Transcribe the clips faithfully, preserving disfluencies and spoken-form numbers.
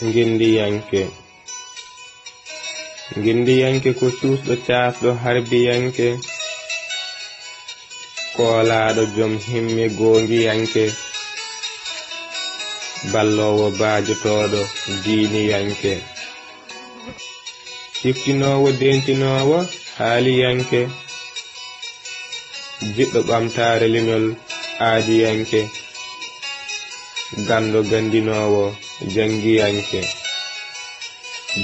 Ngendiyanke. Ngendiyanke ko cuusɗo, caasɗo, harbiyanke, koolaaɗo, joom himme, goongiyanke, balloowo, baajotooɗo, diiniyanke, ciftinoowo, dentinoowo, haaliyanke, jiɗɗo ɓamtaare leñol, aadiyanke, ganndo, ganndinoowo, janngiyanke,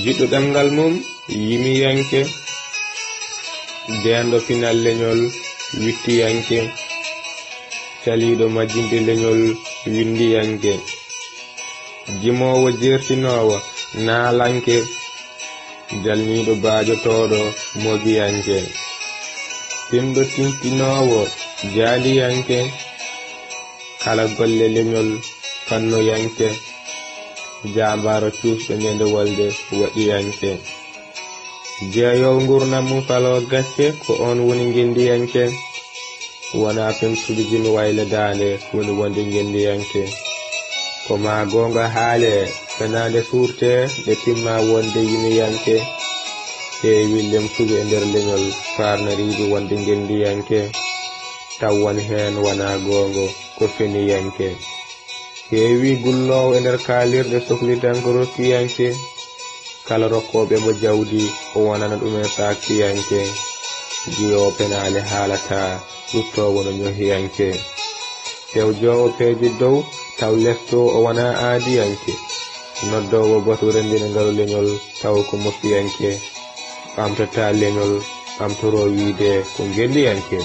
jiɗɗo ɗemngal mum, yimiyanke, deenɗo pinal leñol, wiɗtiyanke, caliiɗo majjinde leñol, winndiyanke, jimoowo, jeertinoowo, naalanke, jalniiɗo, baajotooɗo, mogiyanke, tinɗo, tintinoowo, jaaliyanke, kala golle leñol, fannoyanke, jaambaaro, cuusɗo, ñande wolde, waɗiyanke, jeeyoowo, nguurndam mum, faloo gacce, ko oon woni ngenndiyanke. Wonaa pemtude jimi wayla daande woni wonde ngenndiyanke. Ko maa goonga haalee, fenaande suurtee, nde timma wonde yimiyanke. Heewi lemtuɓe e nder leñol, faarnariiɓe wonde ngenndiyanke, taw won heen wonaa goongo, ko feniyanke. Heewi gulloowo e nder kaalirɗe, soklitanko, rokkiyanke, kala rokkooɓe mo jawdi, o wonana ɗumen saaktiyanke, jiyoowo penaale haalata, ɗuttoowo no ñohiyanke, fewjoowo peeje dow, taw lesto o wonaa aadiyanke, noddoowo batu renndina ngalu leñol, taw ko mofiyanke, ɓamtata leñol, ɓamtoroo wiyde ko ngenndiyanke.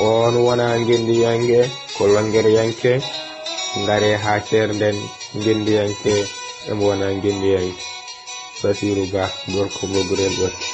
Oon wonaa ngenndiyanke, ko lonngereyanke. Ngaree haa ceernden, ngenndiyanke emo wona ngenndiyanke. Basiiru Bah, gorko mo Gurel Ɓotti.